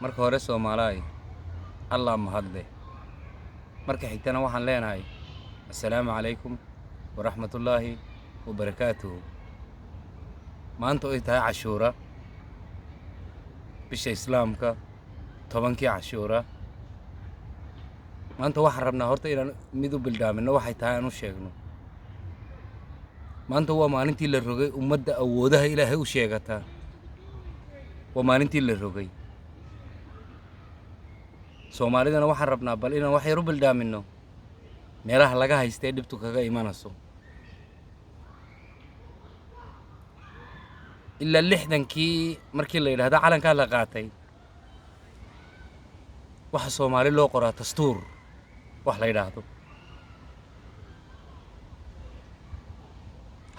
Marka hore, Soomaalaay, Allah mahadleh. Marka xigtana waxaan leenahay assalaamu calaykum waraxmatullaahi wabarakaatuhu. Maanta oy tahay Cashuura, bisha Islaamka 10-kii Cashuura, maanta waxaan rabnaa horta inaan mid u bildhaamino. Waxay tahay aan u sheegno: maanta waa maalintii la rogay ummadda awoodaha Ilaahay u sheegataa. Waa maalintii la rogay. Soomaalidana waxaan rabnaa bal inaan wax yar u bildhaamino meelaha laga haysta ee dhibtu kaga imanayso. Ilaa 60-kii markii la yidhahdo calankaa la qaatay, waxa Soomaali loo qoraa dastuur wax la yidhaahdo.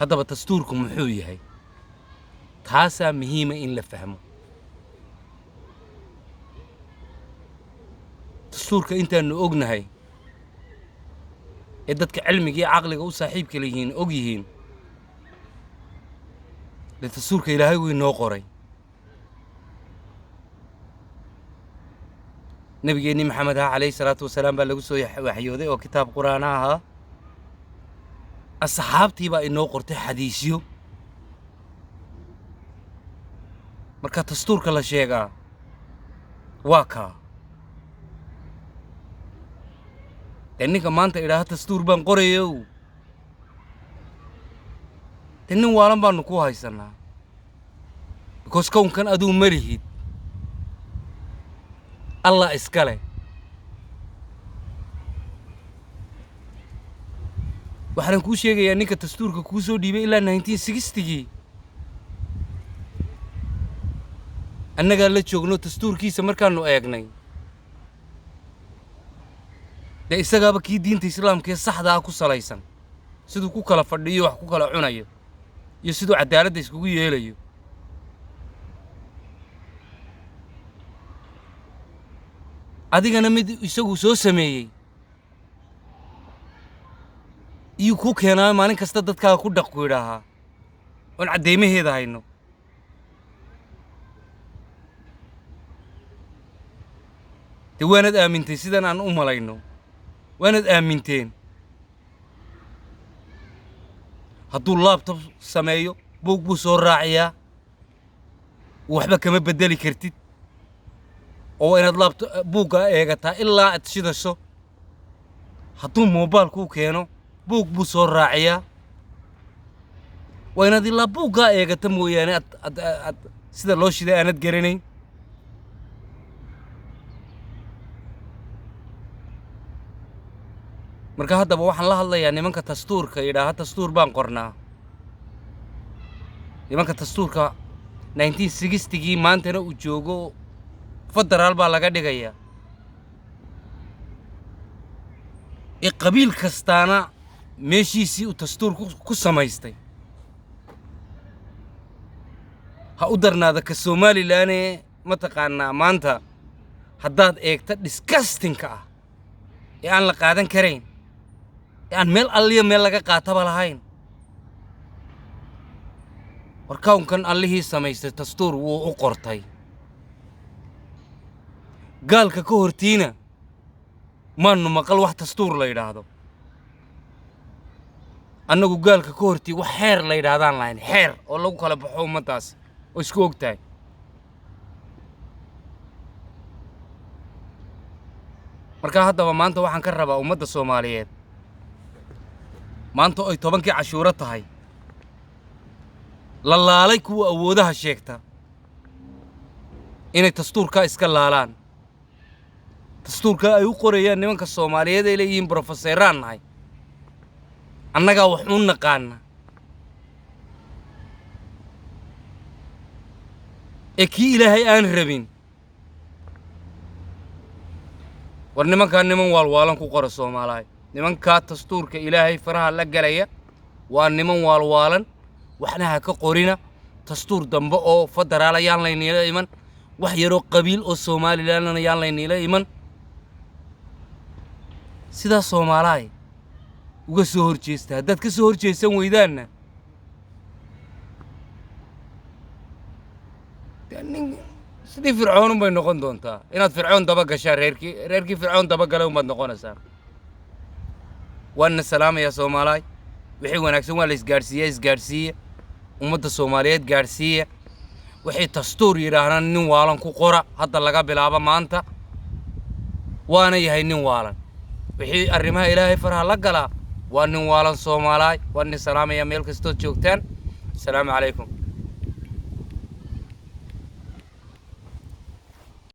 Haddaba dastuurku muxuu yahay? Taasaa muhiima in la fahmo. Dastuurka intaanu ognahay ee dadka cilmiga iyo caqliga u saaxiibka leyihiin og yihiin, dee dastuurka Ilaahay wuu inoo qoray. Nabigeennii Maxamed ah calayhi salaatu wasalaam baa lagu soo waxyooday oo kitaab Qur'aana ahaa. Asxaabtii baa inoo qortay xadiisyo. Marka dastuurka la sheegaa waa kaa. Dee ninka maanta idhaaha dastuur baan qorayow, dee nin waalan baanu ku haysannaa, because kownkan aduu ma lihid, Allah iska leh. Waxaan kuu sheegayaa, ninka dastuurka kuu soo dhiibay ilaa 1960-gii annagaa la joogno. Dastuurkiisa markaannu eegnay, dee isagaaba kii diinta Islaamka ee saxdaa ku salaysan, siduu ku kala fadhiyo, wax ku kala cunayo iyo siduu caddaaladda iskugu yeelayo. Adigana mid isagu soo sameeyey iyuu kuu keenaa, maalin kasta dadkaaga ku dhaq ku idhaahaa, oon caddeymaheeda hayno. Dee waanad aamintay sidan aan u malayno, waanad aaminteen. Hadduu laptop sameeyo, buug buu soo raaciyaa, waxba kama beddeli kartid, oo waa inaad laptop buuggaa eegataa ilaa aad shidasho. Hadduu mobile kuu keeno, buug buu soo raaciyaa, waa inaad ilaa buuggaa eegata mooyaane aad sida loo shiday aanad garanayn. Marka haddaba waxaan la hadlayaa nimanka dastuurka yidhaaha dastuur baan qornaa, nimanka dastuurka 1960-gii maantana uu joogo federaal baa laga dhigayaa, ee qabiil kastaana meeshiisii uu dastuur ku samaystay. Ha u darnaada ka Somalilanee mataqaanaa maanta haddaad eegta disgustingka ah ee aan la qaadan karayn, ee aan meel alliya meel laga qaataba lahayn. War kownkan Allihii samaystay dastuur wuu u qortay. Gaalka ka hortiina maanu maqal wax dastuur la yidhaahdo. Annagu gaalka ka hortii wax xeer la yidhaahdaan lahayn, xeer oo lagu kala baxo ummaddaasi oo isku og tahay. Marka haddaba maanta waxaan ka rabaa ummadda Soomaaliyeed, maanta oy 10-kii Cashuuro tahay, la laalay kuwa awoodaha sheegta inay dastuurkaa iska laalaan, dastuurkaa ay u qorayaan nimanka Soomaaliyeed ay leeyihiin brofeseeraan nahay, annagaa wax u naqaana, ee kii Ilaahay aan rabin. War nimankaa niman waalwaalan ku qora, Soomaalaay. Nimankaa dastuurka Ilaahay faraha la galaya waa niman waalwaalan. Waxna ha ka qorina dastuur dambe oo federaal ayaan layniila iman, wax yaroo qabiil oo Somalilandna yaan layniila iman. Sidaas, Soomaalaay, uga soo hor jeesta. Haddaad ka soo hor jeesan weydaanna, dee nin Sidii Fircoon unbay noqon doontaa, inaad Fircoon daba gashaa. Reerkii Fircoon daba galay unbaad noqonaysaa. Waana salaamayaa, Soomaalaay. Wixii wanaagsan waa la isgaadhsiiya. Isgaadhsiiya, ummadda Soomaaliyeed gaadhsiiya. Wixii dastuur yidhaahdaan nin waalan ku qora hadda laga bilaabo maanta. Waana yahay nin waalan. Wixii arrimaha Ilaahay faraha la galaa waa nin waalan. Soomaalaay, waan nin salaamaya meel kastood joogtaan. Asalaamu calaykum.